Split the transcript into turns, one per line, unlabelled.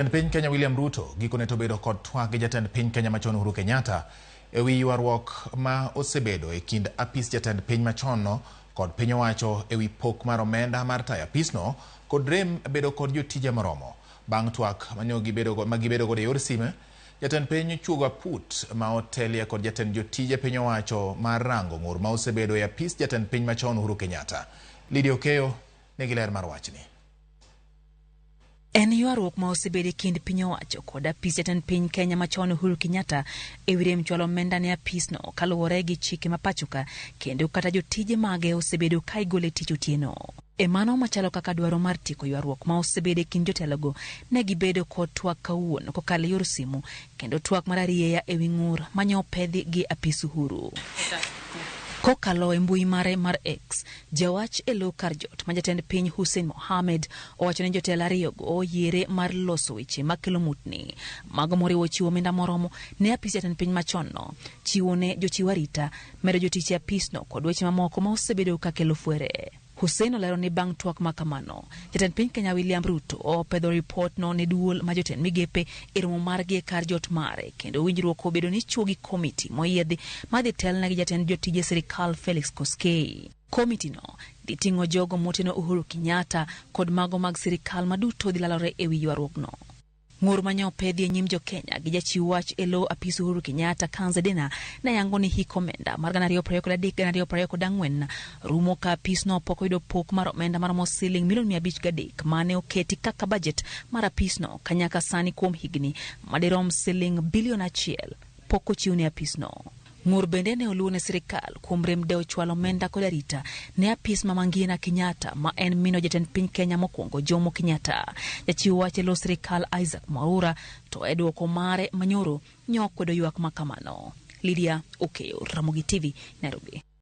Jatend piny Kenya William Ruto gikone to obedo kod twak gi jatend piny Kenya machon Uhuru Kenyatta ewi ywaruok ma osebedo e kind apis jatend piny machon no kod piny owacho ewi pok mar omenda mar tayo apisno kod rem bedo kod jotije moromo. Bang' twak ma gibedo godo e yor sime, jatend piny ochuogo aput ma otelie kod jatend jotije piny owacho mar rango ng'ur ma osebedo e apis jatend piny machon Uhuru Kenyatta. Lydia Okeyo nigi ler mar wachni.
En ywaruok ma osebedo e kind piny owacho kod apis jatend piny Kenya machon Uhuru Kenyatta ewi rem chwalo omenda ne apisno kaluwore gi chike ma pachoka kendo kata jotije mage osebedo ka igolo e tich otieno. E mano machalo kaka dwaro mar tieko ywaruok ma osebedo e kind jotelogo ne gibedo kod twak kawuono kokalo e yor simu kendo twak mar arieya ewi ng'ur manye opedhi gi apis Uhuru. Kokalo e mbui mare mar X, jawach e lo kar jot ma jatend piny Hussein Mohamed owacho ni jotelo ariyogo oyiere mar loso weche makelo mutni. Mago moriwo chiwo omenda moromo ne apis jatend piny machon no, chiwo ne jochiw arita, medo jotich e apisno kod weche mamoko ma osebedo kakelo fwere. Hussein olero ni bang' twak ma kamano, jatend piny Kenya William Ruto opedho ripot no ne duol ma jotend migepe e romo margi e kar jot mare kendo winjruok obedo ni chuo gi komiti moyiedhi madhi telne gi jatend jotije sirikal Felix Koskei. Komiti no dhi ting'o jogo moteno Uhuru Kenyatta kod mago mag sirikal maduto dhi lalore ewi ywaruokno. Ng'ur manye opedhi e nyim jo-Kenya gi jachiw wach e lo apis Uhuru Kenyatta Kanze Dena ne yango ni hik omenda mar 2023-2024 rumo ka apisno pok oyudo pok mar omenda maromo siling milion 503 mane oketi kaka bajet mar apisno ka nyaka sani kuom higni madirom siling bilion 1 pok ochiw ne apisno. Ng'ur bende ne oluwo ne sirikal kuom rem dewo chwalo omenda kod arita ne apis Mama Ngina Kenyatta ma en mino jatend piny Kenya mokwongo Jomo Kenyatta. Jachiw wach e lo sirikal Isaac Mwaura to e dwoko mare manyoro nyo okwedo ywak ma kamano. Lydia Okeyo, Ramogi TV, Nairobi.